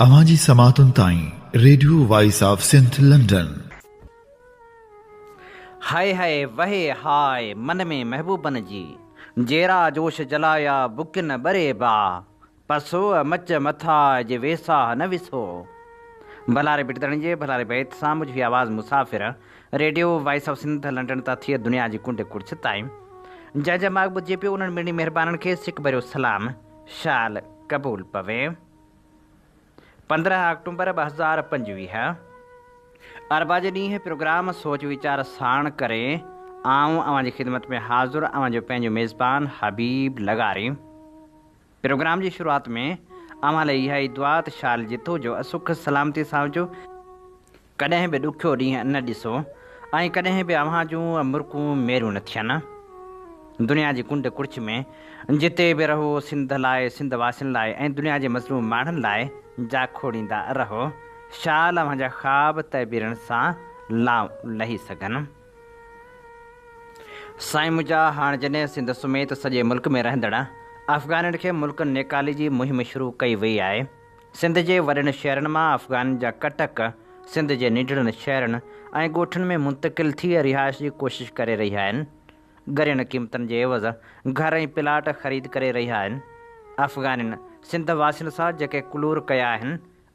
اوهان جي سماعتن تائين radio voice of Sindh London. High high وهي هاء من ۾ محبوبن جي، جيرا جوش جلايا بڪن ٻري باهه، پسوء مچ مٿاء جي ويساهه نه وسهو. ڀلاري ڀٽ جي ڀلاري بيت سان منهنجي آواز مسافر radio voice of Sindh London تان ٿئي دنيا جي ڪنڊ ڪڙڇ تائين جنهن جا ماڳ ٻڌجي پيو انهن مڙني مهربانن کي سڪ ڀريو سلام شال قبول پوي. 15 آڪٽومبر 2025 اربع جي ڏينهن پروگرام سوچ ويچار ساڻ ڪري آئون اوهان جي خدمت ۾ حاضر اوهان جو پنهنجو ميزبان حبيب لغاري پروگرام جي شروعات ۾ اوهان لاء اها ئي دعا ته شال جٿو جو سک سلامتي سان هجو ڪڏهن به ڏکيو ڏينهن نه ڏسو ۽ ڪڏهن به اوهان جون مرڪون ميريون نه ٿين. دنيا جي ڪنڊ ڪڙڇ ۾ جتي به رهو سنڌ لاء، سنڌ واسين لاء ۽ دنيا جي مظلوم ماڻهن لاء جاکوڙيندا رهو. شال اوهان جا خواب تعبيرن سان لائون لهي سگهن. سائين منهنجا هاڻ جڏهن سنڌ سميت سڄي ملڪ ۾ رهندڙ افغانين کي ملڪ نيڪالي جي مهم شروع ڪئي وئي آهي. سنڌ جي وڏن شهرن مان افغانين جا ڪٽڪ سنڌ جي ننڍڙن شهرن ۽ ڳوٺن ۾ منتقل ٿي رهائش جي ڪوشش ڪري رهيا آهن. ڳرين قيمتن جي عيوض گهر ۽ پلاٽ خريد ڪري رهيا آهن. افغانين سنڌ واسين سان جيڪي ڪلور ڪيا آهن،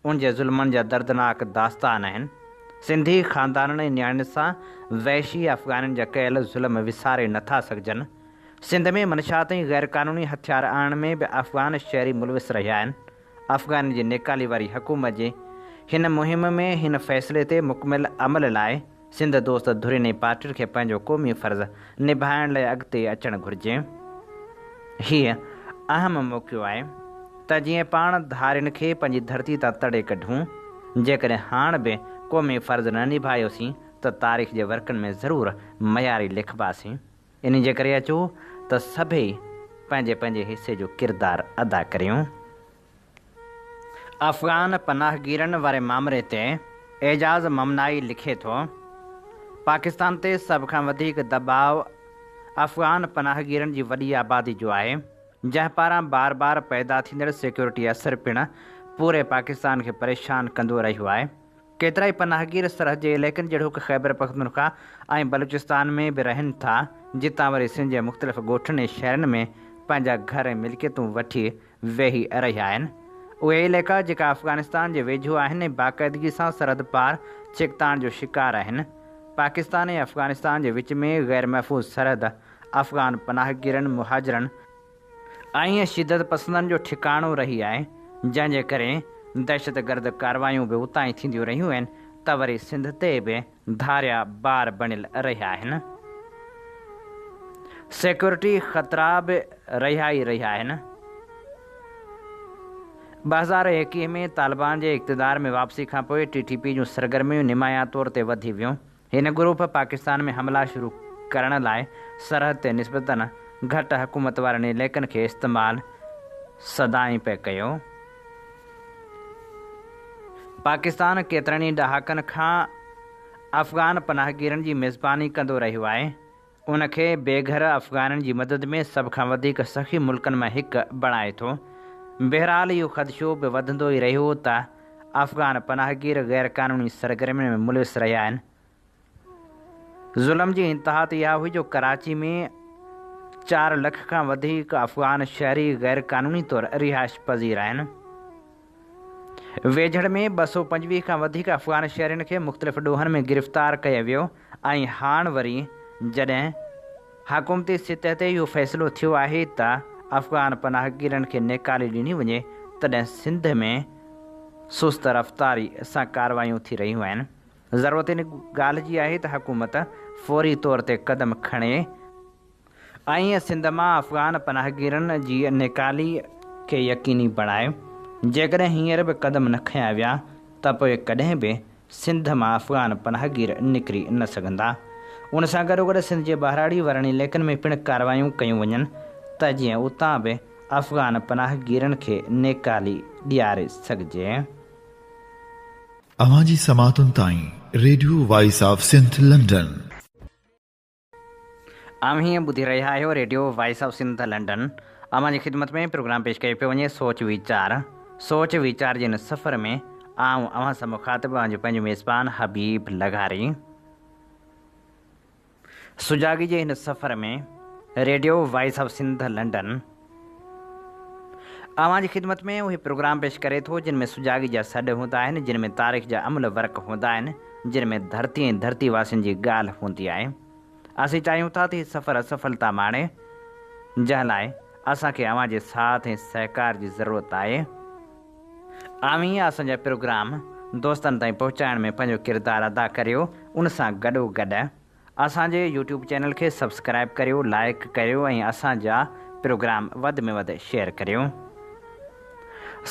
ان جي ظلمن جا دردناڪ داستان آهن. سنڌي خاندانن ۽ نياڻين سان وحشي افغانين جا ڪيل ظلم وساري نٿا سگهجن. سنڌ ۾ منشيات ۽ غير قانوني هٿيار آڻڻ ۾ به افغان شهري ملوث رهيا آهن. افغانين جي نيڪالي واري حڪومت جي هن مهم ۾ هن فيصلي تي مڪمل عمل لاء سنڌ دوست ڌرين ۽ پارٽين کي پنهنجو قومي فرض نڀائڻ لاء اڳتي اچڻ گهرجي. هيء اهم موقعو آهي ته جيئن پاڻ ڌارين کي پنهنجي ڌرتي تان تڙي ڪڍون. جيڪڏهن هاڻ به قومي فرض نه نڀايوسين ته تاريخ جي ورقن ۾ ضرور مياري لکباسين. انهي جي ڪري اچو ته سڀئي پنهنجي پنهنجي حصي جو ڪردار ادا ڪريون. افغان پناهگيرن واري مامري تي اعجاز ممنائي لکي ٿو، پاڪستان تي سڀ کان وڌيڪ دٻاء افغان پناهگيرن جي وڏي آبادي جو آهي، جنهن پاران بار بار پيدا ٿيندڙ سيڪيورٽي اثر پڻ پوري پاڪستان کي پريشان ڪندو رهيو آهي. ڪيترائي پناهگير سرحد جي علائقن جهڙوڪ خيبرپختونخوا ۽ بلوچستان ۾ به رهن ٿا، جتان وري سنڌ جي مختلف ڳوٺن ۽ شهرن ۾ پنهنجا گهر ۽ ملڪيتون وٺي ويهي رهيا آهن. اهي علائقا جيڪا افغانستان جي ويجهو آهن ۽ باقاعدگي سان سرحد پار ڇڪتاڻ جو شڪار آهن. پاڪستان ۽ افغانستان جي وچ ۾ غيرمحفوظ سرحد افغان پناهگيرن، مهاجرن، ۽ شدت پسندن جو ٺڪاڻو رهي آهي، جنهن جي ڪري دهشتگرد ڪارروايون به اتان ئي ٿينديون رهيون آهن ته وري سنڌ تي به ڌاريا بار بڻيل رهيا آهن. سيڪيورٽي خطرا به رهيا ئي رهيا آهن. 2021 ۾ طالبان جي اقتدار ۾ واپسي کانپوء ٽي ٽي پي جون سرگرميون نمايان طور تي وڌي ويون. هن گروپ پاڪستان ۾ حملا شروع ڪرڻ لاء سرحد تي نسبتاً گهٽ حڪومت وارن علائقن کي استعمال سدائين پئي ڪيو. پاڪستان ڪيترن ئي ڏهاڪن کان افغان پناهگيرن جي ميزباني ڪندو رهيو آهي، ان کي بي گهر افغانين جي مدد ۾ سڀ کان وڌيڪ سخي ملڪن مان هڪ بڻائي ٿو. بهرحال اهو خدشو به وڌندو ئي رهيو ته افغان پناهگير غير قانوني سرگرمين ۾ ملوث رهيا آهن. ظلم جي انتها ته اها هئي جو ڪراچي ۾ چار لک کان وڌيڪ افغان شهري غير قانوني طور رهائش پذير آهن. ويجهڙ ۾ 225 کان وڌيڪ افغان شهرين کي مختلف ڏوهن ۾ گرفتار ڪيو ويو ۽ هاڻ وري جڏهن حڪومتي سطح تي اهو فيصلو ٿيو آهي ته افغان پناهگيرن کي نيڪالي ڏني وڃي تڏهن سنڌ ۾ سست رفتاري سان ڪارروايون ٿي رهيون آهن. ضرورت ان ڳالهه جي آهي ته حڪومت فوري طور تي قدم کڻي ۽ سنڌ مان افغان پناهگيرن جي نيڪالي کي يقيني بڻائي. جيڪڏهن هينئر به قدم نه کنيا ويا ته پوء ڪڏهن به سنڌ مان افغان پناهگير نڪري نه سگهندا. ان سان گڏوگڏ سنڌ جي ٻهراڙي وارن علائقن ۾ پڻ ڪارروايون ڪيون وڃن ته جيئن اتان به افغان پناهگيرن کي نيڪالي ڏياري سگهجي. اوهان جي سماعتن تائين radio voice of Sindh London. اوهين ٻڌي رهيا آهيو radio voice of Sindh London. اوهان جي خدمت ۾ پروگرام پيش ڪيو پيو وڃي سوچ ويچار. سوچ ويچار جي هن سفر ۾ آئون اوهان سان مخاطب اوهان جو پنهنجو ميزبان حبيب لغاري. سجاڳي جي هن سفر ۾ radio voice of Sindh London اوهان جي خدمت ۾ اهي پروگرام پيش ڪري ٿو جن ۾ سجاڳي جا سڏ هوندا آهن، جن ۾ تاريخ جا املهه ورق هوندا آهن، جن ۾ ڌرتي ۽ ڌرتي واسين جي ڳالهه هوندي آهي. اسين چاهيون ٿا ته هي سفر سڦلتا ماڻي، جنهن لاء اسان کي اوهان جي ساٿ ۽ سهڪار جي ضرورت آهي. اوهين اسان جا پروگرام دوستن تائين پهچائڻ ۾ پنهنجو ڪردار ادا ڪريو، ان سان گڏوگڏ اسان جي يوٽيوب چينل کي سبسڪرائيب ڪريو، لائيڪ ڪريو ۽ اسان جا پروگرام وڌ ۾ وڌ شيئر ڪريو.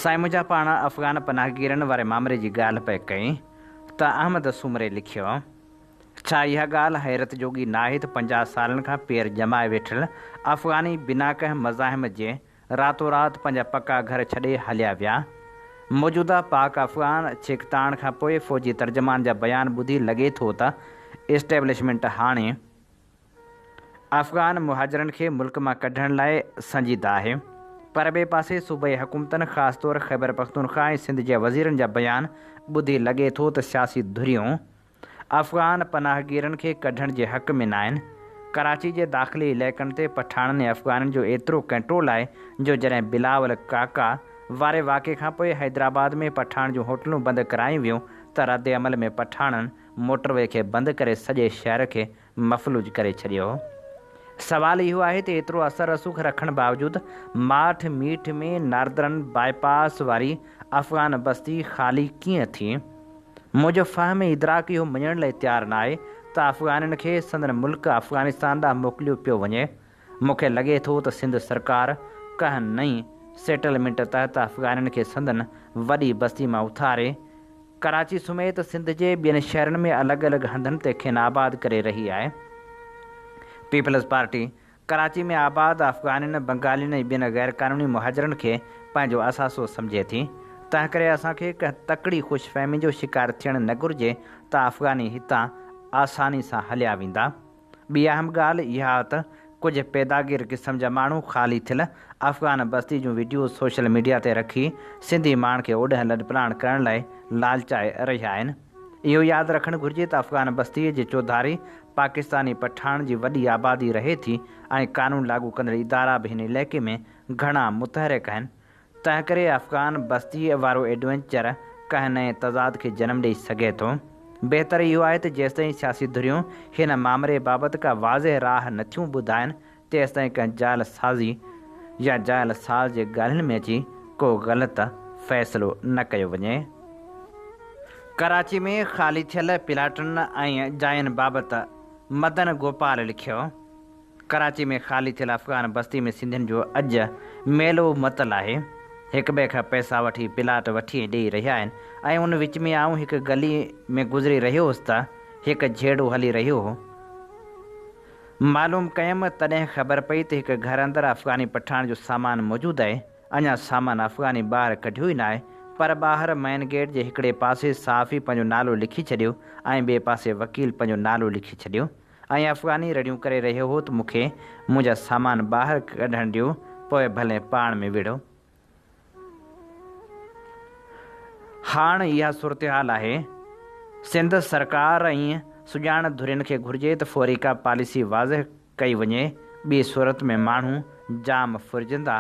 سائين منهنجا پاڻ افغان پناهگيرن واري مامري جي ڳالهه پئي ڪئي ته احمد سومري لکيو. ڇا اها ڳالهه حيرت جوڳي ناهي ته 50 سالن کان پير ڄمائي ويٺل افغاني بنا ڪنهن مزاحمت جي راتو رات پنهنجا پڪا گهر ڇڏي هليا ويا؟ موجوده پاڪ افغان ڇڪتاڻ کان پوء فوجي ترجمان جا بيان ٻڌي لڳي ٿو ته اسٽيبلشمينٽ هاڻي افغان مهاجرن کي ملڪ مان ڪڍڻ لاء سنجيده آهي پر ٻئي پاسي صوبائي حڪومتن خاص طور خيبرپختونخوا ۽ سنڌ جي وزيرن جا بيان ٻڌي لڳي ٿو ته سياسي ڌريون افغان پناهگيرن کي ڪڍڻ جي حق ۾ ناهن. ڪراچي جي داخلي علائقن تي پٺاڻن ۽ افغانن جو ايترو ڪنٽرول آهي جو جڏهن بلاول ڪاڪا واري واقعي کانپوء حيدرآباد ۾ پٺاڻ جون هوٽلون بند ڪرايون ويون ته ردعمل ۾ پٺاڻن موٽر وي کي بند ڪري سڄي شهر کي مفلوج ڪري ڇڏيو. سوال اهو آهي ته ايترو اثر رسوخ رکڻ باوجود ماٺ ميٺ ۾ ناردرن باء پاس واري افغان بستي خالي ڪيئن ٿي؟ منهنجو فهم ۽ ادراڪ اهو مڃڻ لاء تيار ناهي ته افغانين کي سندن ملڪ افغانستان ڏانهن موڪليو پيو وڃي. مون کي لڳي ٿو ته سنڌ سرڪار ڪنهن نئين سيٽلمينٽ تحت افغانين کي سندن وڏي بستي مان اٿاري ڪراچي سميت سنڌ جي ٻين شهرن ۾ الڳ الڳ هنڌن تي کين آباد ڪري رهي آهي. پيپلز پارٽي ڪراچي ۾ آباد افغانين، بنگالين ۽ ٻين غيرقانوني مهاجرن کي پنهنجو اثاثو سمجهي ٿي. تنهنڪري اسان کي ڪنهن تڪڙي خوش فهمي جو شڪار ٿيڻ نه گهرجي ته افغاني هتان آساني سان هليا ويندا. ٻي اهم ڳالهه اها ته ڪجهه پيداگير قسم جا ماڻهو خالي ٿيل افغان بستي جون وڊيوز سوشل ميڊيا تي رکي سنڌي ماڻهن کي اوڏانهن لڏپلاڻ ڪرڻ لاء لالچائي رهيا آهن. اهو ياد رکڻ گهرجي ته افغان بستيء جي چوڌاري پاڪستاني پٺاڻن جي وڏي آبادي رهي ٿي ۽ قانون لاڳو ڪندڙ ادارا به هن علائقي ۾ گهڻا متحرڪ آهن. تنهنڪري افغان بستيء وارو ايڊونچر ڪنهن نئين تضاد کي جنم ڏئي سگهي ٿو. بهتر اهو آهي ته جيستائين سياسي ڌريون هن مامري بابت ڪا واضح راهه نٿيون ٻڌائن تيستائين ڪنهن جعل سازي يا جعل ساز جي ڳالهين ۾ اچي ڪو غلط فيصلو نه ڪيو وڃي. ڪراچي ۾ خالي ٿيل پلاٽن ۽ جاين بابت مدن گوپال لکيو. ڪراچي ۾ خالي ٿيل افغان بستي ۾ سنڌين جو اڄ ميلو متل آهي. هڪٻئي کان پئسا وٺي پلاٽ وٺي ۽ ڏيئي رهيا آهن ۽ ان وچ ۾ آئون هڪ گلي ۾ گذري رهيو هوس ته هڪ جهيڙو هلي رهيو هو. معلوم ڪيم تڏهن خبر پئي ته هڪ گهر اندر افغاني پٺاڻ جو سامان موجود آهي. اڃا سامان افغاني ٻاهر ڪڍيو ئي ناهي پر ٻاهر مين گيٽ جي هڪڙي پاسي صحافي پنهنجو نالو لکي ڇڏيو ۽ ٻئي پاسي وڪيل پنهنجو نالو لکي ڇڏيو. ۽ افغاني رڙيون ڪري رهيو هو ته مون کي منهنجا سامان ٻاهر ڪڍڻ ڏيو، پوء ڀلين پاڻ ۾ وڙهو. هاڻ اها صورتحال آهي. سنڌ سرڪار ۽ سڄاڻ ڌرين کي گهرجي ته فوري ڪا پاليسي واضح ڪئي وڃي، ٻي صورت ۾ ماڻهو جام ڦرجندا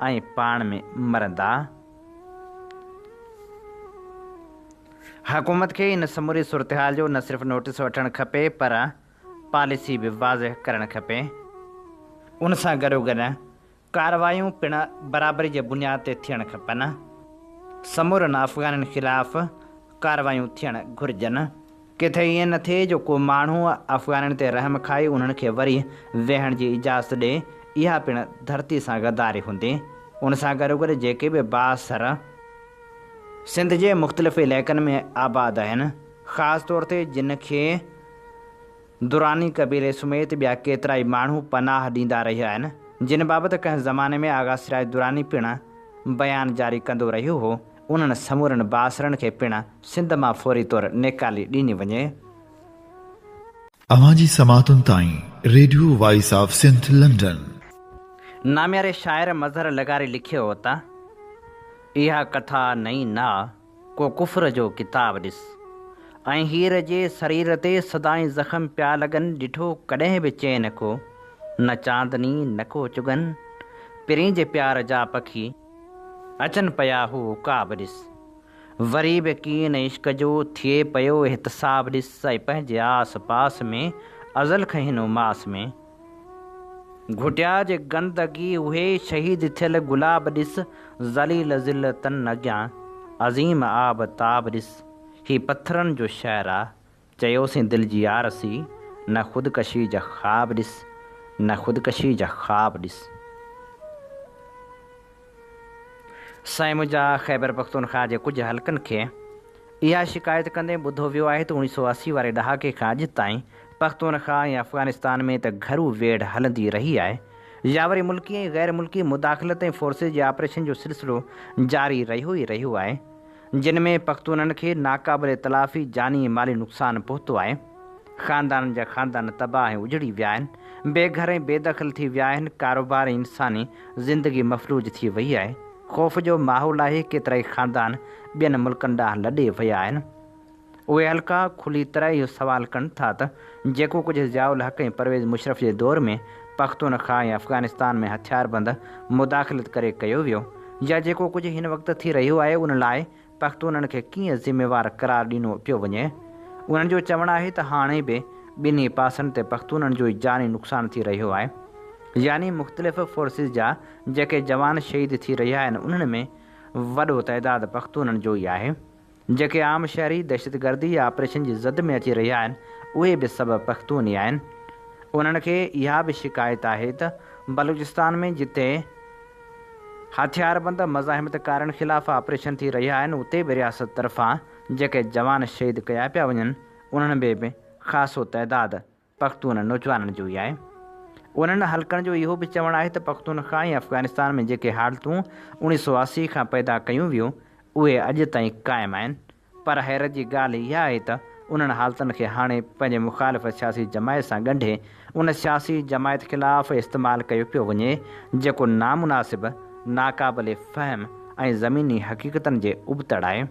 ۽ پاڻ ۾ مرندا. حڪومت کي ان سموري صورتحال جو نه صرف نوٽيس وٺڻ کپي پر پاليسي به واضح ڪرڻ کپي. ان سان گڏوگڏ ڪارروايون پڻ برابري جي بنياد تي ٿيڻ کپن. سمورن افغانين خلاف ڪارروايون ٿيڻ گهرجن. ڪٿي ائين نه ٿئي جو ڪو ماڻهو افغانين تي رحم کائي انهن کي وري ويهڻ جي اجازت ڏئي، اها پڻ ڌرتي سان غداري هوندي. ان سان گڏوگڏ جيڪي به بااثر. سنڌ جي مختلف علائقن ۾ آباد آهن، خاص طور تي جن کي دراني قبيلي سميت ٻيا ڪيترائي ماڻهو پناهه ڏيندا رهيا آهن، جن بابت ڪنهن زماني ۾ آغا سراج دراني پڻ بيان جاري ڪندو رهيو هو، انهن سمورن بااثرن کي پڻ سنڌ مان فوري طور نيڪالي ڏني وڃي. اوهان جي سماعتن تائين radio voice of Sindh London. نامياري شاعر مظهر لغاري لکيو هو ته. اها ڪٿا نئين نه آ، ڪو ڪفر جو ڪتاب ڏس. ۽ هير جي سرير تي سدائين زخم پيا لڳن ڏٺو ڪڏهن به چين ڪو، نه چاندني نه ڪو چگن. پرين جي پيار جا پکي، اچن پيا هو عقاب ڏس. وري به ڪين عشق جو ٿئي پيو احتساب ڏس ۽ پنهنجي آس پاس ۾ ازل کان هن اماس ۾. گهٽيا جي گندگي اهي شهيد ٿيل گلاب ڏس ذليل ذلتن اڳيان عظيم آب تاب ڏس هي پٿرن جو شهر آ چيوسين دل جي آرسي نه خودڪشي جا خواب ڏس نه خودڪشي جا خواب ڏس. سائين منهنجا خيبرپختونخواهه جي ڪجهه حلقن کي اها شڪايت ڪندي ٻڌو ويو آهي ته اوڻيهه سؤ 80 واري ڏهاڪي کان اڄ تائين پختونخواهه ۽ افغانستان ۾ ته گهرو ويڙهه هلندي رهي آهي يا وري ملڪي ۽ غير ملڪي مداخلت ۽ فورسز جي آپريشن جو سلسلو جاري رهيو ئي رهيو آهي جن ۾ پختونن کي ناقابل تلافي جاني ۽ مالي نقصان پهتو آهي. خاندانن جا خاندان تباهه ۽ اجڙي ويا آهن، بي گهر ۽ بي دخل ٿي ويا آهن، ڪاروبار ۽ انساني زندگي مفلوج ٿي وئي آهي، خوف جو ماحول آهي، ڪيترائي خاندان ٻين ملڪن ڏانهن لڏي ويا آهن. اهي حلقا کلي طرح اهو سوال ڪن ٿا ته جيڪو ڪجهه ضياء الحق ۽ پرويز مشرف جي دور ۾ پختونخواهه ۽ افغانستان ۾ هٿياربند مداخلت ڪري ڪيو ويو يا جيڪو ڪجهه هن وقت ٿي رهيو آهي ان لاء پختونن کي ڪيئن ذميوار قرار ڏنو پيو وڃي؟ انهن جو چوڻ آهي ته هاڻي به ٻنهي پاسن تي پختونن جو ئي جاني نقصان ٿي رهيو آهي يعني مختلف فورسز جا جيڪي جوان شهيد ٿي رهيا آهن انهن ۾ وڏو تعداد پختونن جو ئي آهي. جيڪي عام شهري دهشتگردي يا آپريشن جي زد ۾ اچي رهيا آهن اهي به سڀ پختون ئي آهن. انهن کي اها به شڪايت آهي ته بلوچستان ۾ جتي هٿياربند مزاحمتڪارن خلاف آپريشن ٿي رهيا آهن اتي به رياست طرفان جيڪي جوان شهيد ڪيا پيا وڃن انهن ۾ به خاصو تعداد پختون نوجوانن جو ئي آهي. انهن حلقن جو اهو به چوڻ آهي ته پختونخوا ۽ افغانستان ۾ جيڪي حالتون 1980 کان پيدا ڪيون ويون اهي اڄ تائين قائم آهن پر حيرت جي ڳالهه اها آهي ته انهن حالتن کي هاڻي پنهنجي مخالف سياسي جماعت سان ڳنڍي ان سياسي جماعت خلاف استعمال ڪيو پيو وڃي جيڪو نامناسب، ناقابل فهم ۽ زميني حقيقتن جي ابتڙ آهي.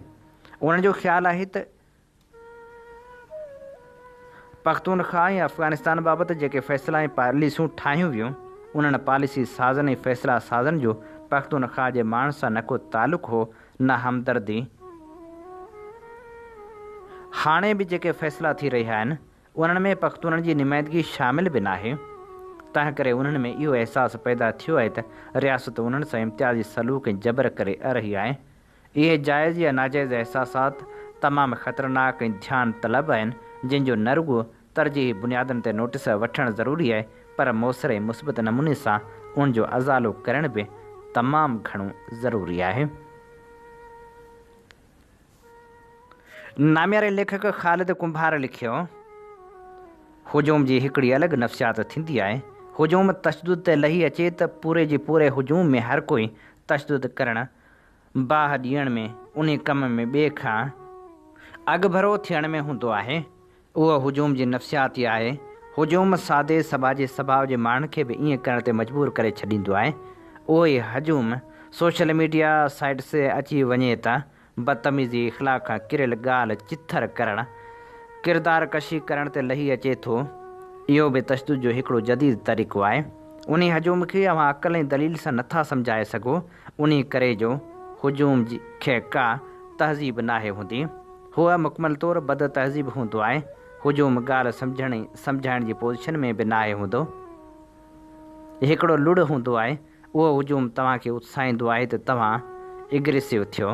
انهن جو خيال آهي ته. پختونخوا ۽ افغانستان بابت جيڪي فيصلا ۽ پاليسيون ٺاهيون ويون، انهن پاليسي سازن ۽ فيصلا سازن جو پختونخوا جي ماڻهن سان نه ڪو تعلق هو نه همدردي. هاڻي به جيڪي فيصلا ٿي رهيا آهن، انهن ۾ پختونن جي نمائندگي شامل به ناهي. تنهنڪري انهن ۾ اهو احساس پيدا ٿيو آهي ته رياست انهن سان امتيازي سلوڪ ۽ جبر ڪري رهي آهي. اهي جائز يا ناجائز احساسات تمام خطرناڪ ۽ ڌيان طلب آهن، جن جو نه رڳو ترجيحي بنيادن تي نوٽيس وٺڻ ضروري آهي، پر موثر ۽ مثبت نموني سان ان جو ازالو ڪرڻ به تمام گهڻو ضروري آهي. نامياري ليکڪ خالد ڪنڀار لکيو. هجوم جي هڪڙي الڳ نفسيات ٿيندي آهي. هجوم تشدد تي لهي اچي ته پوري جي پوري هجوم ۾ هر ڪوئي تشدد ڪرڻ، باهه ڏيڻ ۾ انهي ڪم ۾ ٻئي کان اڳڀرو ٿيڻ ۾ هوندو آهي. اهو هجوم جي نفسيات ئي آهي. هجوم سادي سٻاجهي سڀاء جي ماڻهن کي به ائين ڪرڻ تي مجبور ڪري ڇڏيندو آهي. اهو ئي هجوم سوشل ميڊيا سائيٽس تي اچي وڃي ته بدتميزي، اخلاق کان ڪريل ڳالهه چٿر ڪرڻ، ڪردار ڪشي ڪرڻ تي لهي اچي ٿو. اهو به تشدد جو هڪڙو جديد طريقو آهي. انهي هجوم کي اوهان عقل ۽ دليل سان نٿا سمجهائي سگهو. انهي ڪري جو هجوم کي ڪا تهذيب ناهي هوندي. هو مڪمل طور بد تهذيب هوندو آهي. هجوم ڳالهه سمجهڻ ۽ سمجهائڻ جي پوزيشن ۾ به ناهي هوندو. هڪڙو لڙ هوندو آهي. اهو هجوم توهان کي اتساهيندو آهي ته توهان اگريسو ٿيو.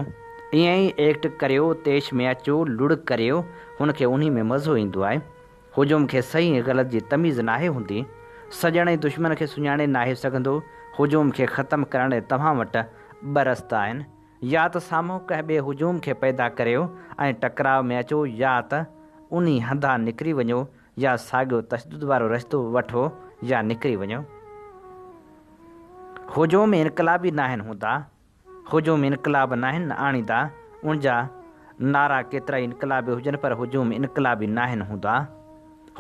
ائين ئي ايڪٽ ڪريو، طيش ۾ اچو، لڙ ڪريو، هن کي انهي ۾ مزو ايندو آهي. هجوم کي صحيح ۽ غلط جي تميز ناهي هوندي. سڄڻ ۽ دشمن کي سڃاڻي ناهي سگهندو. هجوم کي ختم ڪرڻ لاء توهان وٽ ٻه رستا آهن. يا ته سامهون ڪنهن ٻئي هجوم کي پيدا ڪريو ۽ ٽڪراء ۾ اچو يا ته انهي هنڌان نڪري وڃو يا ساڳيو تشدد وارو رستو وٺو يا نڪري وڃو. هجوم انقلابي ناهن هوندا. هجوم انقلاب ناهن آڻيندا، ان جا نعرا ڪيترائي انقلابي هجن پر هجوم انقلابي ناهن هوندا.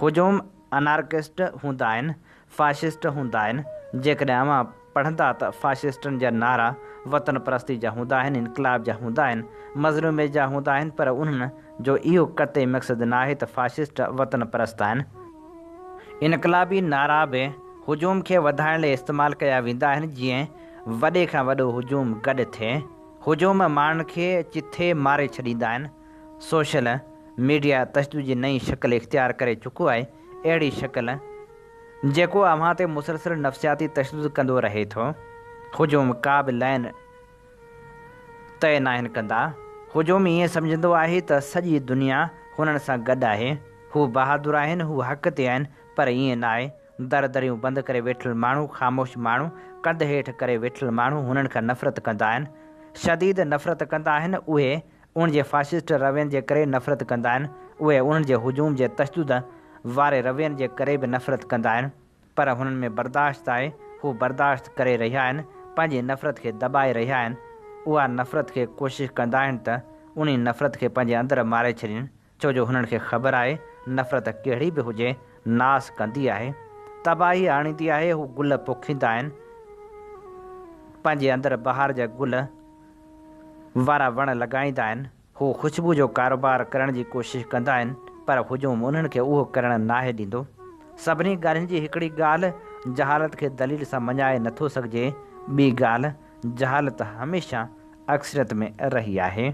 هجوم انارڪسٽ هوندا آهن، فاشسٽ هوندا آهن. جيڪڏهن اوهان پڙهندا ته فاشسٽن جا نعرا وطن پرستي جا هوندا آهن، انقلاب جا هوندا آهن، مظلوميت جا هوندا آهن پر انهن جو اهو قطعي مقصد ناهي ته فاشسٽ وطن پرست آهن. انقلابي نعرا به هجوم کي وڌائڻ لئي استعمال ڪيا ويندا آهن جيئن وڏي کان وڏو هجوم گڏ ٿئي. هجوم ماڻهن کي چٿي ماري ڇڏيندا آهن. سوشل ميڊيا تشدد جي نئين شڪل اختيار ڪري چڪو آهي، اهڙي شڪل جيڪو اوهان تي مسلسل نفسياتي تشدد ڪندو رهي ٿو. هجوم ڪا به لائين طئي ناهن ڪندا. هجوم ائين سمجهندو آهي ته سڄي دنيا هنن سان گڏ آهي. هو بهادر آهن، هو حق تي آهن، پر ائين ناهي. در دريون بند ڪري ويٺل ماڻهو، خاموش ماڻهو، ڪنڌ هيٺ ڪري ويٺل ماڻهو هنن کان نفرت ڪندا آهن. شديد نفرت ڪندا آهن. اهي انهن جي فاشسٽ روين جي ڪري نفرت ڪندا آهن. اهي انهن جي هجوم جي تشدد واري روين جي ڪري به نفرت ڪندا آهن. پر هنن ۾ برداشت آهي. هو برداشت ڪري رهيا آهن. پنهنجي نفرت کي دٻائي رهيا آهن. اها نفرت کي ڪوشش ڪندا آهن ته انهي نفرت کي پنهنجي اندر ماري ڇڏين. ڇو جو هنن کي خبر آهي نفرت ڪهڙي به هجي ناس ڪندي آهي، تباهي آڻيندي آهي، هو گل پوکيندا آهن، پنهنجي اندر بهار جا گل وارا وڻ لڳائيندا آهن، هو خوشبو جو ڪاروبار ڪرڻ جي ڪوشش ڪندا آهن پر هجوم انهن کي اهو ڪرڻ ناهي ڏيندو. سڀني ڳالهين جي هڪڙي ڳالهه جهالت کي دليل سان مڃائي نٿو سگهجي، ٻي ڳالهه جهالت هميشه اڪثريت ۾ رهي آهي.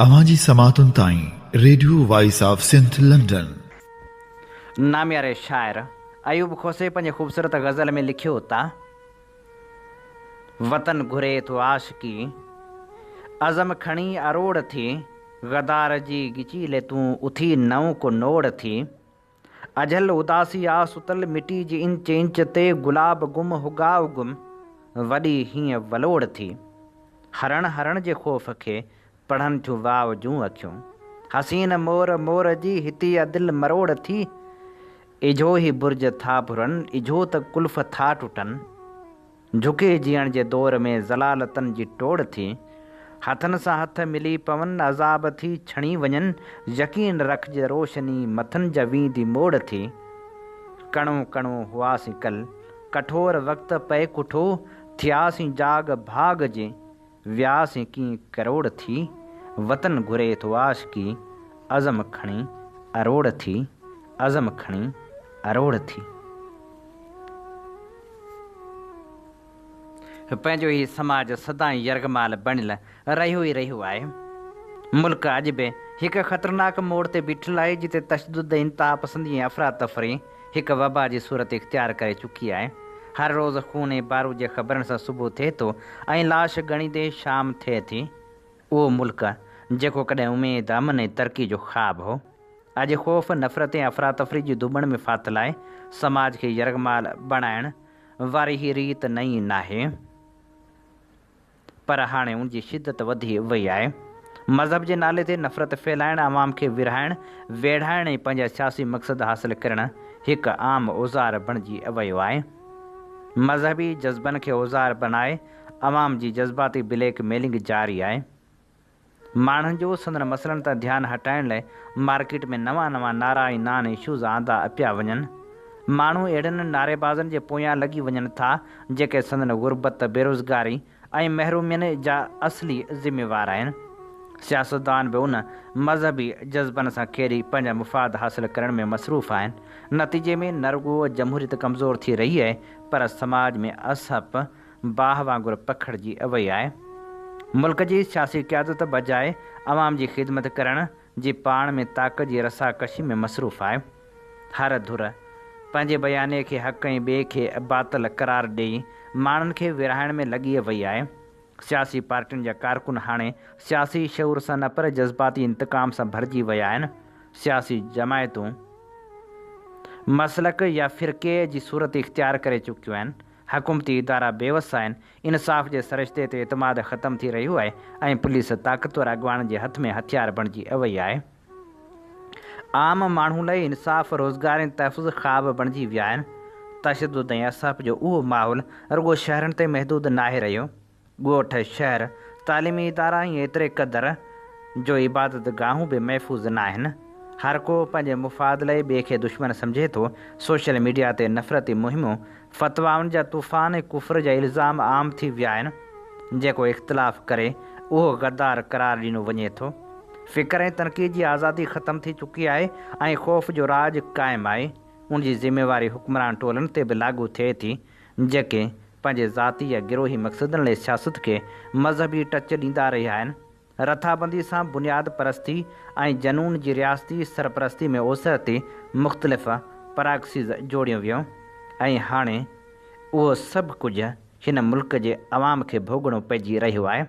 اوهان جي سماعتن تائين radio voice of Sindh London. نامياري شاعر ايوب کوسي پنهنجي خوبصورت غزل ۾ لکيو ته، وطن گهري ٿو عاشقي، عزم کڻي اروڙ ٿي، غدار جي ڳچيلي تون اٿي نئون ڪو نوڙ ٿي. اجهل اداسي آ ستل مٽي جي انچ انچ تي گلاب گم هڳاء گم وڏي هيئن ولوڙ ٿي. هرڻ هرڻ جي خوف کي پڙهن ٿيون واء جون اکيون. حسين مور مور جي هتي آ دل مروڙ ٿي. اجهو هي برج ٿا ڀرن اجهو ته قلف ٿا ٽٽن. جهڪي جيئڻ جي دور ۾ ذلالتن جي ٽوڙ ٿي. هٿن سان هٿ ملي پون، عذاب ٿي ڇڻي وڃن، يقين رکج روشني مٿن جا ويندي موڙ ٿي. ڪڻو ڪڻو هئاسين ڪل، ڪٺور وقت پئي ڪٺو، ٿياسين جاڳ ڀاڳ جي، وياسين ڪيئن ڪروڙ ٿي. وطن گهري ٿو عاشقي، عزم کڻي اروڙ ٿي، عزم کڻي اروڙ ٿي. پنهنجو هي سماج سدائين يرغمال بڻيل رهيو ئي رهيو آهي. ملڪ اڄ به هڪ خطرناڪ موڙ تي بيٺل آهي جتي تشدد، انتهاپسندي ۽ افراتفري هڪ وبا جي صورت اختيار ڪري چڪي آهي. هر روز خون ۽ بارود جي خبرن سان صبح ٿئي ٿو ۽ لاش ڳڻيندي شام ٿئي ٿي. اهو ملڪ جيڪو ڪڏهن اميد، امن ۽ ترقي جو خواب هو، اڄ خوف، نفرت ۽ افراتفري جي ڌوٻڻ ۾ ڦاٿل آهي. سماج کي يرغمال بڻائڻ واري هي ريت نئين ناهي، پر هاڻي ان جي شدت وڌي وئي آهي. مذهب جي نالي تي نفرت ڦهلائڻ، عوام کي ورهائڻ، ويڙهائڻ ۽ پنهنجا سياسي مقصد حاصل ڪرڻ هڪ عام اوزار بڻجي ويو آهي. مذهبي جذبن کي اوزار بڻائي عوام جي جذباتي بليڪ ميلنگ جاري آهي. ماڻهن جو سندن مسئلن تان ڌيان هٽائڻ لاء مارڪيٽ ۾ نوان نوان نعرا ۽ نان اشوز آندا پيا وڃن. ماڻهو اهڙن نعريبازن جي پويان لڳي وڃن ٿا جيڪي سندن غربت، بيروزگاري ۽ محرومين جا اصلي ذميوار آهن. سياستدان به ان مذهبي جذبن سان کيڏي پنهنجا مفاد حاصل ڪرڻ ۾ مصروف آهن. نتيجي ۾ نه رڳو جمهوريت ڪمزور ٿي رهي آهي پر سماج ۾ اسهپ باهه وانگر پکڙجي وئي آهي. ملڪ جي سياسي قيادت بجاء عوام جي خدمت ڪرڻ جي پاڻ ۾ طاقت جي رسا ڪشي ۾ مصروف آهي. هر ڌر پنهنجي بيانيي کي حق ۽ ٻئي کي باطل قرار ڏئي ماڻهن کي ورهائڻ ۾ لڳي وئي آهي. سياسي پارٽين جا ڪارڪن هاڻي سياسي شعور سان نه پر جذباتي انتقام سان ڀرجي ويا آهن. سياسي جماعتون مسلڪ يا فرقي جي صورت اختيار ڪري چڪيون آهن. حڪومتي ادارا بيوس آهن، انصاف جي سرشتي تي اعتماد ختم ٿي رهيو آهي ۽ پوليس طاقتور اڳواڻن جي هٿ ۾ هٿيار بڻجي وئي آهي. عام ماڻهو لاء انصاف، روزگار ۽ تحفظ خواب بڻجي ويا آهن. تشدد ۽ اسهپ جو اهو ماحول رڳو شهرن تائين محدود ناهي رهيو. ڳوٺ، شهر، تعليمي ادارا ۽ ايتري قدر جو عبادت گاهون به محفوظ ناهن. هر ڪو پنهنجي مفاد لئي ٻئي کي دشمن سمجهي ٿو. سوشل ميڊيا تي نفرتي مهمون فتوائن جا طوفان ۽ ڪفر جا الزام عام ٿي ويا آهن. جيڪو اختلاف ڪري اهو غدار قرار ڏنو وڃي ٿو. فڪر ۽ تنقيد جي آزادي ختم ٿي چڪي آهي ۽ خوف جو راڄ قائم آهي. ان جي ذميواري حڪمران ٽولن تي به لاڳو ٿئي ٿي، جيڪي پنهنجي ذاتي يا گروهي مقصدن لاء سياست کي مذهبي ٽچ ڏيندا رهيا آهن. رٿابندي سان بنياد پرستي ۽ جنون جي رياستي سرپرستي ۾ اوسر تي مختلف پراڪسيز جوڙيون ويون ۽ هاڻي اهو سڀ ڪجهه هن ملڪ جي عوام کي ڀوڳڻو پئجي رهيو آهي.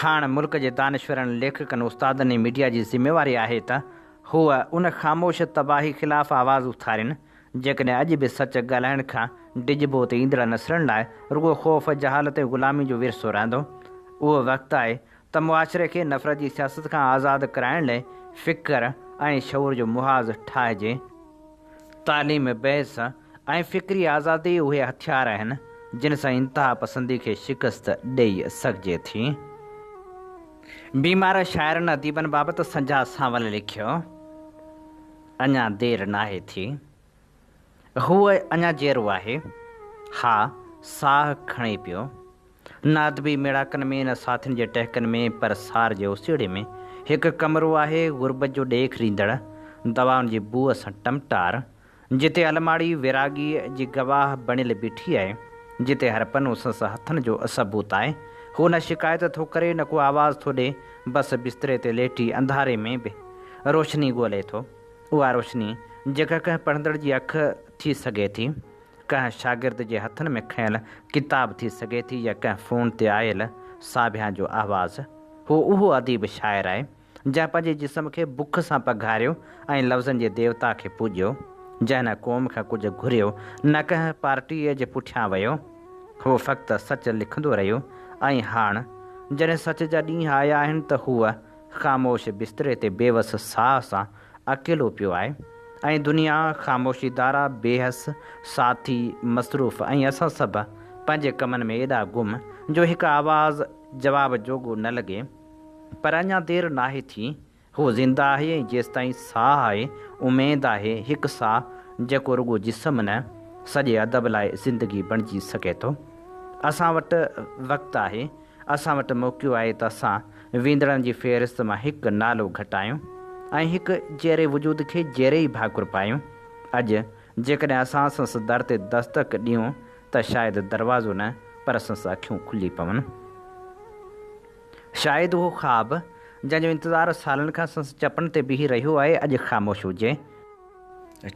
هاڻ ملڪ جي دانشورن، ليکڪن، استادن ۽ ميڊيا جي ذميواري آهي ته هو ان خاموش تباهي خلاف آواز اٿارين. جيڪڏهن اڄ به سچ ڳالهائڻ کان ڊڄبو ته ايندڙ نسلن لاء رڳو خوف، جهالت ۽ غلامي جو ورثو رهندو. اهو وقت آهي ته معاشري کي نفرت جي سياست کان آزاد ڪرائڻ لاء فڪر ۽ شعور جو محاذ ٺاهجي. تعليم، بحث ۽ فڪري آزادي اهي هٿيار آهن، جن سان انتهاپسندي کي شڪست ڏئي سگهجي ٿي. بيمار شاعرن اديبن بابت سنجها سانول لکيو. اڃا دير ناهي ٿي. هو اڃا جيئرو آهي. ها، ساهه کڻي پيو. نه ادبي ميڙاڪن ۾، نه ساٿين جي ٽهڪن ۾، پر سار جي اوسيئڙي ۾. هڪ ڪمرو آهي، غربت جو ڏيک ڏيندڙ، دوائن جي بوء سان ٽمٽار، جتي الماڙي ويراڳيء جي گواهه بڻيل بيٺي آهي، جتي هر پنو سندس هٿن جو ثبوت آهي. هو نه شڪايت ٿو ڪري، نه ڪو آواز ٿو ڏئي، بس بستري تي ليٽي انڌاري ۾ به روشني ڳولي ٿو. اها روشني جيڪا ڪنهن پڙهندڙ جي اک ٿي سگهي ٿي، ڪنهن شاگرد جي هٿن ۾ کنيل ڪتاب ٿي سگهي ٿي يا ڪنهن فون تي آيل ساڀيان جو آواز. هو اهو اديب شاعر آهي، جنهن پنهنجي جسم کي بک سان پگهاريو ۽ لفظن جي ديوتا کي پوڄيو. جنهن نه قوم کان ڪجهه گهريو، نه ڪنهن پارٽيء جي پٺيان ويو. هو فقط سچ لکندو رهيو ۽ هاڻ جڏهن سچ جا ڏينهن آيا آهن ته هو خاموش بستري تي بيوس ساهه سان اڪيلو پيو آهي ۽ دنيا خاموشي دارا، بيحس، ساٿي، مصروف ۽ اسان سڀ پنهنجي ڪمن ۾ ايڏا گم جو هڪ آواز جواب جوڳو نه لڳي. پر اڃا دير ناهي ٿي. هو زنده آهي ۽ جيستائين ساهه آهي، اميد آهي، هڪ ساهه جيڪو رڳو جسم نه، سڄي ادب لاء زندگي بڻجي سگهي ٿو. اسان وٽ وقت آهي. اسان وٽ موقعو آهي ته اسان ويندڙن جي فهرست مان هڪ نالو گهٽايون ۽ هڪ جيئري وجود کي جيئري ئي ڀاڪر پايون. اڄ جيڪڏهن اسان سندس در تي دستڪ ڏيون ته شايد دروازو نه پر سندس اکيون کلي پون. شايد اهو خواب، جنهن جو انتظار سالن کان سندس چپن تي بيهي رهيو آهي، اڄ خاموش هجي.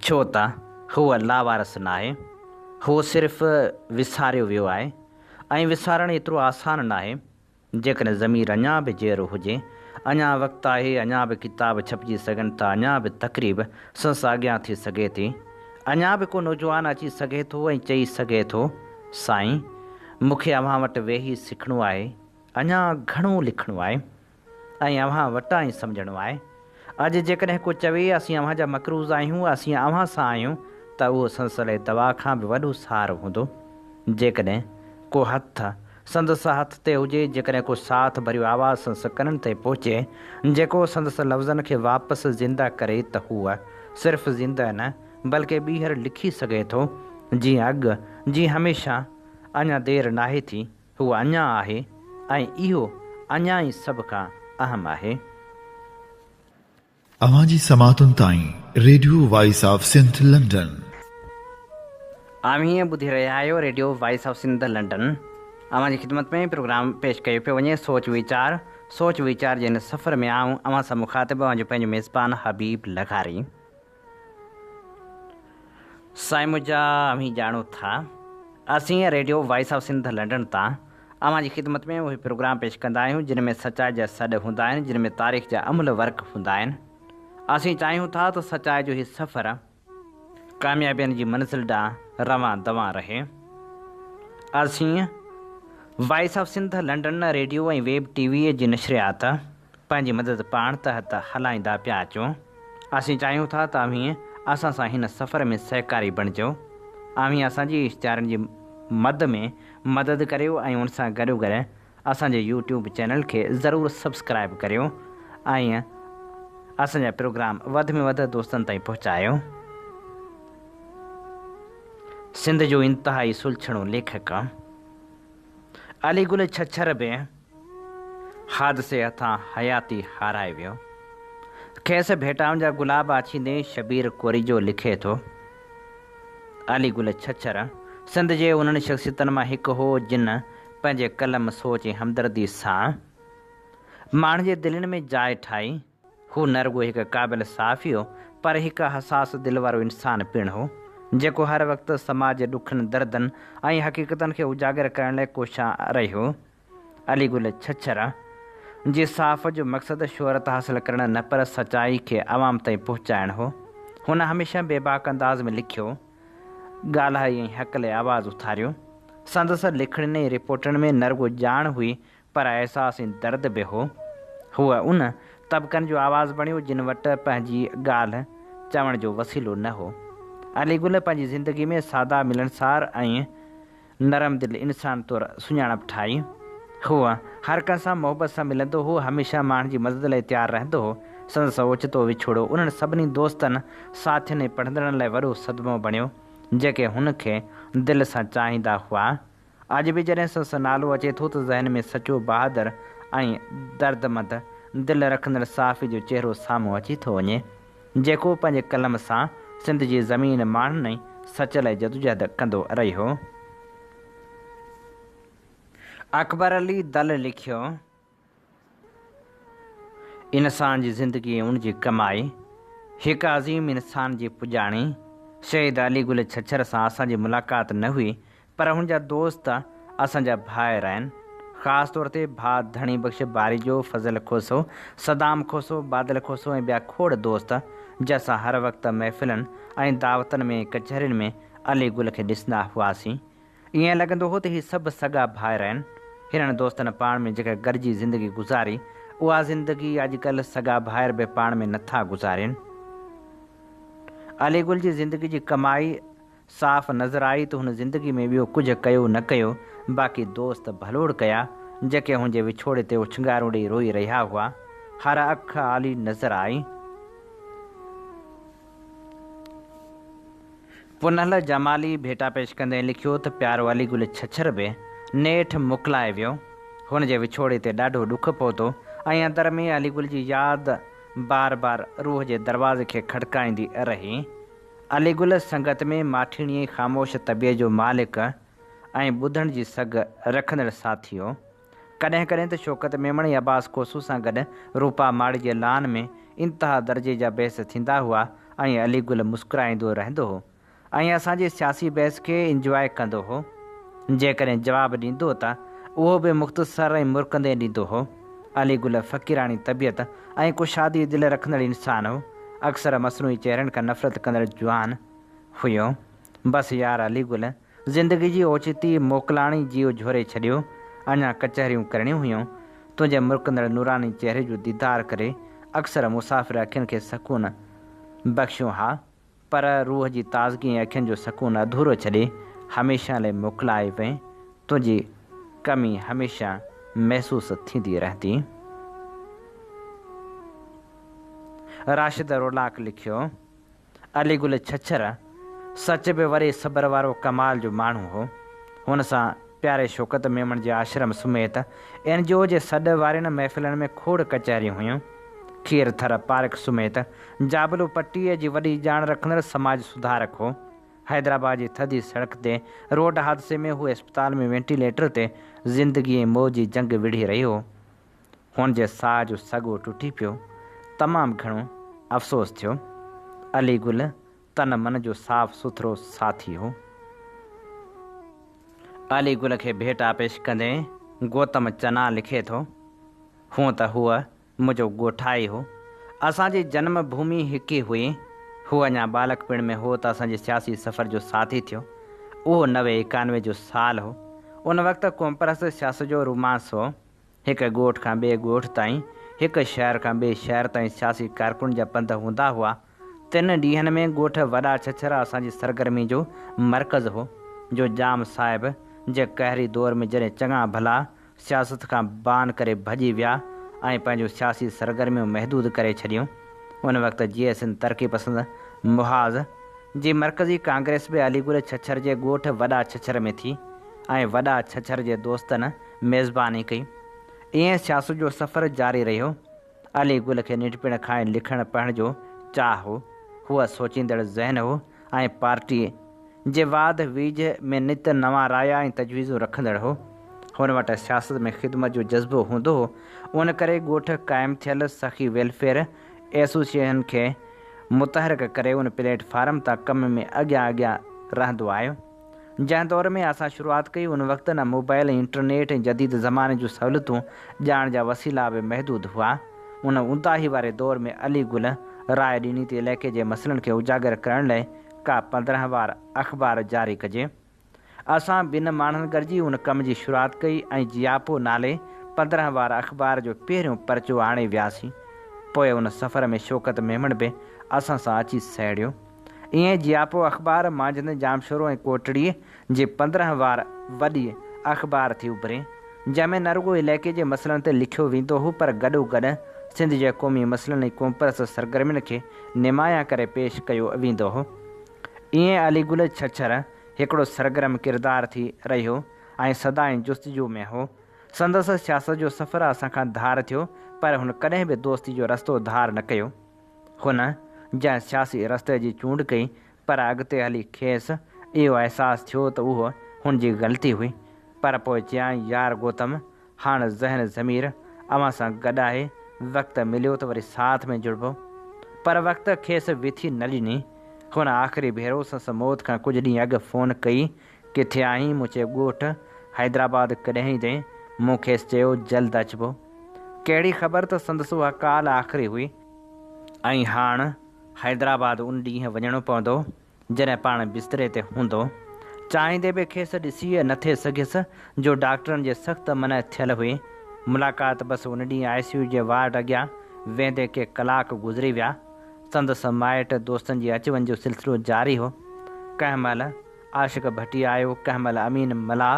ڇو ته هو لاوارث ناهي. هو صرف وساريو ويو آهي. ۽ وسارڻ ايترو آسان ناهي. جيڪڏهن ضمير اڃا به جيئرو هجي، اڃا وقت آهي، اڃا به ڪتاب ڇپجي سگهن ٿا، اڃا به تقريب سندس اڳيان ٿي سگهي ٿي، اڃا به ڪو نوجوان اچي سگهي ٿو ۽ چئي سگهي ٿو، سائين! مون کي اوهان وٽ ويهي سکڻو آهي، اڃا گهڻو لکڻو آهي ۽ اوهان وٽان ئي سمجهڻو آهي. اڄ جيڪڏهن ڪو چوي، اسين اوهان جا مقروض آهيون، اسين اوهان سان آهيون ته اهو سندس لاء دوا کان به وڏو سهارو هوندو. جيڪڏهن ڪو هٿ سندس هٿ تي هجي، جيڪڏهن ڪو ساٿ ڀريو آواز سندس ڪنن تائين پهچي، جيڪو سندس لفظن کي واپس زنده ڪري ته هو صرف زنده نه بلڪه ٻيهر لکي سگهي ٿو، جيئن اڳ، جيئن هميشه. اڃا دير ناهي ٿي. هو اڃا آهي ۽ اهو اڃا ئي سڀ کان اهم آهي. اوهان جي سماعتن تائين radio voice of Sindh London. اوهين ٻڌي رهيا آهيو radio voice of Sindh London. اوهان جي خدمت ۾ پروگرام پيش ڪيو پيو وڃي سوچ ويچار. سوچ ويچار جي هن سفر ۾ آئون اوهان سان مخاطب اوهان جو پنهنجو ميزبان حبيب لغاري. سائين منهنجا اوهين ڄاڻو ٿا اسين radio voice of Sindh London تان اوهان جي خدمت ۾ اهي پروگرام پيش ڪندا آهيون جن ۾ سچائي جا سڏ هوندا آهن جن ۾ تاريخ جا املهه ورق هوندا آهن اسين چاهيون ٿا ته سچائي جو هي سفر ڪاميابين جي منزل ڏانهن روان دوان رهي اسين voice of Sindh London radio ۽ web T V جي نشريات پنهنجي مدد پاڻ تحت هلائيندا پيا اچون. اسين چاهيون ٿا ته اوهين اسان سان هن سفر ۾ سهڪاري بڻجو. اوهين اسان جي اشتهارن جي مد ۾ مدد ڪريو ۽ ان سان گڏوگڏ اسان جي يوٽيوب چينل کي ضرور سبسڪرائيب ڪريو ۽ اسان جا پروگرام وڌ ۾ وڌ دوستن تائين پهچايو. سنڌ جو انتهائي سلڇڻو ليکڪ علي گل ڇڇر به حادثي هٿان حياتي هارائي ويو. کيس ڀيٽائن جا گلاب آڇيندي شبير ڪوريجو لکي ٿو، علي گل ڇڇر سنڌ جي انهن شخصيتن مان هڪ هو جن پنهنجي قلم، سوچ ۽ همدردي سان ماڻهن جي دلين ۾ جاء ٺاهي. هو نه رڳو هڪ قابل صحافي هو پر هڪ حساس دل وارو انسان پڻ هو، جيڪو هر وقت سماج جي ڏکن، دردن ۽ حقيقتن کي اجاگر ڪرڻ لاء ڪوشان رهيو. علي گل ڇڇر جي صحافت جو مقصد شهرت حاصل ڪرڻ نه پر سچائي کي عوام تائين پهچائڻ هو. هن هميشه بيباڪ انداز ۾ لکيو، ڳالهائي ۽ حق لاء آواز اٿاريو. سندس لکڻين ۽ رپورٽن ۾ نه رڳو ڄاڻ هئي پر احساس ۽ درد به هو. هو ان طبقن جو آواز بڻيو جن وٽ پنهنجي ڳالهه چوڻ جو وسيلو نه هو. علي گل پنهنجي زندگي ۾ ساده، ملڻسار ۽ نرم دل انسان طور سڃاڻپ ٺاهي. هو هر ڪنهن سان محبت سان ملندو هو، هميشه ماڻهن جي مدد لاء تيار رهندو هو. سندس اوچتو وڇوڙو انهن سڀني دوستن، ساٿين ۽ پڙهندڙن لاء وڏو صدمو بڻيو، جيڪي هن کي دل سان چاهيندا هئا. اڄ به جڏهن سندس نالو اچي ٿو ته ذهن ۾ سچو بهادر ۽ دردمند دل رکندڙ صحافي جو چهرو سامهون اچي ٿو وڃي، جيڪو پنهنجي قلم سان سنڌ جي زمين، ماڻهن ۽ سچ لاء جدوجهد ڪندو رهيو. اڪبر علي دل لکيو. انسان جي زندگي ۽ ان جي ڪمائي، هڪ عظيم انسان جي پڄاڻي، شهيد علي گل ڇڇر سان اسان جي ملاقات نه هئي پر هن جا دوست اسان جا ڀائر آهن. خاص طور تي ڀاء ڌڻي بخش باريجو، فضل کوسو، صدام کوسو، بادل کوسو ۽ ٻيا کوڙ دوست جن سان هر وقت محفلن ۽ دعوتن ۾ ۽ ڪچهرين ۾ علي گل کي ڏسندا هئاسين. ائين لڳندو هو ته هي سڀ سڳا ڀائر آهن. هنن دوستن پاڻ ۾ جيڪا گڏجي زندگي گذاري، اها زندگي اڄڪلهه سڳا ڀائر به پاڻ ۾ نٿا گذارين. علي گل جي زندگي جي ڪمائي صاف نظر آئي ته هن زندگي ۾ ٻيو ڪجهه ڪيو نه ڪيو، باقي دوست ڀلوڙ ڪيا، جيڪي هن جي وڇوڙي تي اوڇنگارون ڏئي روئي رهيا هئا. هر اک آلي نظر آئي. پنهل جمالي ڀيٽا پيش ڪندي لکيو ته پيارو علي گل ڇڇر به نيٺ موڪلائي ويو، هن جي وڇوڙي تي ڏاڍو ڏک پهتو ۽ اندر ۾ علي گل جي ياد بار بار روح جي دروازي کي کڙڪائيندي رهي. علي گل سنگت ۾ ماٺيڻي ۽ خاموش طبيعت جو مالڪ ۽ ٻڌڻ جي سگهه رکندڙ ساٿي هو. ڪڏهن ڪڏهن ته شوڪت ميمڻ ۽ عباس کوسو سان گڏ روپا ماڙي جي لان ۾ انتها درجي جا بحث ٿيندا هئا ۽ علي گل مسڪرائيندو رهندو هو ۽ اسان جي سياسي بحث کي انجواء ڪندو هو. جيڪڏهن جواب ڏيندو ته اهو به مختصر ۽ مرڪندي ڏيندو هو. علي گل فقيراڻي طبيعت ۽ ڪشادي دل رکندڙ انسان هو. اڪثر مصنوعي چهرن کان نفرت ڪندڙ جوان هيو. بس يار علي گل زندگي جي اوچتي موڪلاڻي جيء جهوري ڇڏيو، اڃا ڪچهريون ڪرڻيون هيون، تنهنجي مرڪندڙ نوراني چهري جو ديدار ڪري اڪثر مسافر اکين کي سڪون بخشيون ها، پر روح جي تازگي ۽ اکين جو سڪون اڌورو ڇڏي هميشه لئه موڪلائي وئين، تنهنجي ڪمي هميشه محسوس ٿيندي رهندي. راشد رولاڪ لکيو. علي گل ڇڇر سچ به وري صبر وارو ڪمال جو ماڻهو هو. هن سان پياري شوڪت ميمڻ جي آشرم سميت اين جي او جي سڏ وارين محفلن ۾ کوڙ ڪچهريون هيون. کير ٿر پارڪ سميت جابلو پٽيء جي وڏي ڄاڻ رکندڙ سماج سڌارڪ هو. حيدرآباد جي ٿڌي سڙڪ تي روڊ حادثي ۾ هو اسپتال ۾ وينٽيليٽر تي زندگي ۽ موت جي جنگ وڙهي رهيو هو. هن جي ساهه جو سڳو ٽٽي پيو. تمام گهڻو افسوس ٿيو. علي گل تن من جو صاف سٿرو ساٿي هو. علي گل کي ڀيٽا پيش ڪندي گوتم چنا لکي ٿو، هونء ته هو منهنجو ڳوٺائي هو. اسان جي جنم ڀومي هڪ ئي هئي. هو اڃا ٻالڪپڻ ۾ هو ته اسان جي سياسي سفر جو ساٿي ٿيو. اهو نوي ايڪانوي جو سال هو. ان وقت قومپرست سياست جو رومانس هو. هڪ ڳوٺ کان ٻئي ڳوٺ تائين، هڪ شهر کان ٻئي شهر تائين سياسي ڪارڪن جا پنڌ هوندا هئا. تن ڏينهن ۾ ڳوٺ وڏا ڇڇر اسان جي سرگرمي جو مرڪز هو، جو ڄام صاحب جي قهري دور ۾ جڏهن چڱا ڀلا سياست کان بان ڪري ڀڄي ويا ۽ پنهنجون سياسي سرگرميون محدود ڪري ڇڏيون، ان وقت جيئي سنڌ ترقي پسند محاذ جي مرڪزي ڪانگريس به علي گل ڇڇر جي ڳوٺ وڏا ڇڇر ۾ ٿي ۽ وڏا ڇڇر جي دوستن ميزباني ڪئي. ائين سياست جو سفر جاري رهيو. علي گل کي ننڍپڻ کان ئي لکڻ پڙهڻ جو چاهه هو. هو سوچيندڙ ذهن هو ۽ پارٽيء جي واڌ ويجهه ۾ نت نوان رايا ۽ تجويزون رکندڙ هو. هن وٽ سياست ۾ خدمت جو جذبو هوندو هو، ان ڪري ڳوٺ قائم ٿيل سخي ويلفيئر ايسوسيئيشن کي متحرڪ ڪري ان پليٽ فارم تان ڪم ۾ اڳيان اڳيان رهندو آيو. جنهن دور ۾ اسان شروعات ڪئي ان وقت نه موبائل ۽ انٽرنيٽ ۽ جديد زماني جون سهولتون ڄاڻ جا وسيلا به محدود هئا. ان اونداهي واري دور ۾ علي گل راء ڏني ته علائقي جي مسئلن کي اجاگر ڪرڻ لئه ڪا 15 وار اخبار جاري ڪجي. اسان ٻن ماڻهن گڏجي ان ڪم جي شروعات ڪئي ۽ جياپو نالي 15 وار اخبار جو پهريون پرچو آڻي وياسين. پوء ان سفر ۾ شوڪت ميمڻ به اسان سان اچي سهڙيو. ائين جياپو اخبار مانجهند ڄامشورو ۽ ڪوٽڙيء جي 15 وار وڏي اخبار ٿي اڀري، جنهن ۾ نه رڳو علائقي جي مسئلن تي لکيو ويندو هو پر گڏوگڏ سنڌ جي قومي مسئلن ۽ قومپرست سرگرمين کي نمايان ڪري پيش ڪيو ويندو هو. ائين علي گل ڇڇر هڪڙو سرگرم ڪردار ٿي رهيو ۽ سدائين جستجو ۾ هو. سندس سياست جو سفر اسان کان ڌار ٿيو پر هن ڪڏهن به دوستي جو رستو ڌار نه ڪيو. هن جنهن سياسي رستي جي چونڊ ڪئي پر اڳتي هلي کيس اهو احساس ٿيو ته اهو هن جي غلطي هئي پر پوء چيائين يار گوتم هاڻ ذهن ضمير اوهان سان گڏ آهي وقت مليو ته وري ساٿ ۾ جڙبو پر وقت کيس وٿي نه ڏني هن آخري ڀيرو سندس موت کان ڪجهه ڏينهن اڳ فون ڪئي ڪٿي آهين مون چيو ڳوٺ حيدرآباد ڪڏهن ايندين مون کيس چيو جلد اچبو. ڪهڙي خبر ته سندس اها ڪال آخري هئي ۽ هاڻ حيدرآباد ان ڏينهن وڃڻو پوندو جڏهن پاڻ بستري تي هوندو. چاهيندي به کيس ڏسي نه ٿي سگهيس جو ڊاڪٽرن جي سخت منع ٿيل هئي. ملاقات بس ان ڏينهن آء سي يو جي وارڊ اڳيان ويهندي ڪي ڪلاڪ گذري ويا. سندس مائٽ دوستن جي اچ وڃ جو سلسلو جاري هو. ڪنهن مهل عاشق ڀٽي آيو، ڪنهن مهل امين ملاح،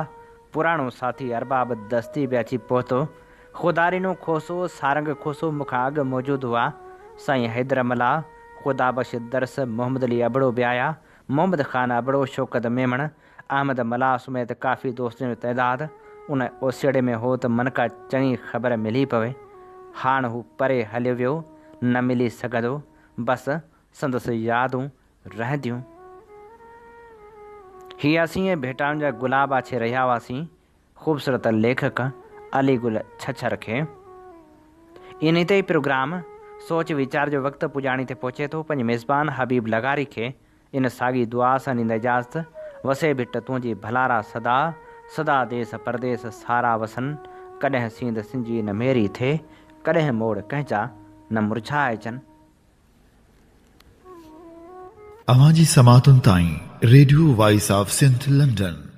پراڻو ساٿي ارباب دستي به اچي پهتو. خدارينو کوسو، سارنگ کوسو مون کان اڳ موجود هئا. سائين حيدر ملاح، خدا بخش درس، محمد علي ابڙو به آيا. محمد خان ابڙو، شوڪت ميمڻ، احمد ملاح سميت ڪافي دوستن جو تعداد ان اوسيئڙي ۾ هو ته من ڪا چڱي خبر ملي پوي. هاڻ هو پري هليو ويو، نه ملي سگهندو. بس سندس يادون رهنديون. هي اسين ۽ ڀيٽائن جا گلاب آڇي رهيا هئاسين خوبصورت ليکڪ علي گل ڇڇر کي. انهي تي ئي پروگرام سوچ ويچار جو وقت پڄاڻي تي پهچي ٿو پنهنجي ميزبان حبيب لغاري کي ان ساڳي دعا سان ڏيندا اجازت وسي ڀٽ تنهنجي ڀلارا سدا سدا ديس پرديس سارا وسن ڪڏهن سينڌ سنجي نه ميري ٿئي ڪڏهن موڙ ڪنهن جا نه مرجهائجن. اوهان جي سماعتن تائين radio voice of Sindh London.